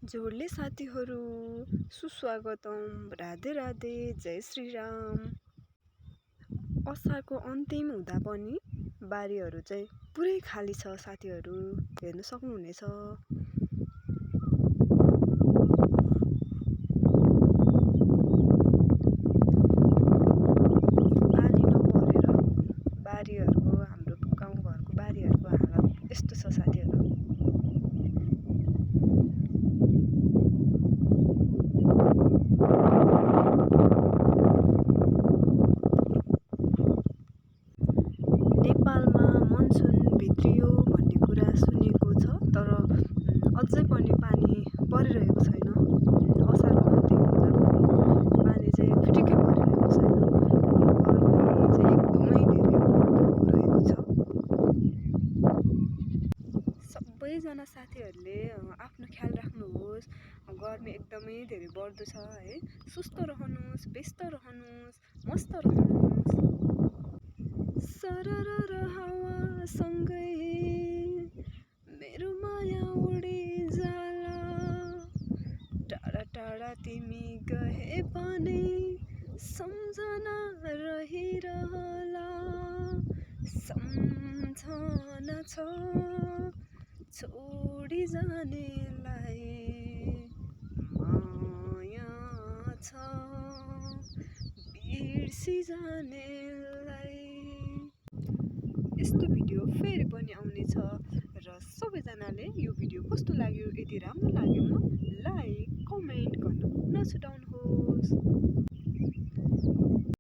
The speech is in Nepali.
जोडले साथीहरू सुस्वागतम, राधे राधे, जय श्री राम। असारको अन्तिम हुँदा पनि बारीहरू चाहिँ पुरै खाली छ साथीहरू, हेर्न सक्नुहुनेछ। पानी नपरेर बारीहरूको हाम्रो गाउँघरको बारीहरूको हालत यस्तो छ साथीहरू। नेपालमा मनसुन भित्रियो भन्ने कुरा सुनेको छ, तर अझै पनि पानी परिरहेको छैन। असारको अन्तिम हुँदा पनि पानी चाहिँ फिटिक्कै परिरहेको छैन। गर्मी चाहिँ एकदमै धेरै बढ्दो रहेको छ। सबैजना साथीहरूले आफ्नो ख्याल राख्नुहोस्। गर्मी एकदमै धेरै बढ्दो छ है। सुस्त रहनुहोस्, व्यस्त रहनुहोस्, मस्त रहनुहोस्। सरर हावासँगै मेरो माया उडी जाला, टाढा टाढा तिमी गए पनि सम्झना रहिरहला। सम्झना छ छोडी जानेलाई, माया छ बिर्सी जानेलाई। यस्तो भिडियो फेरि पनि आउनेछ र सबैजनाले यो भिडियो कस्तो लाग्यो, यदि राम्रो लाग्यो लाइक कमेन्ट गर्न नछुटाउनुहोस्।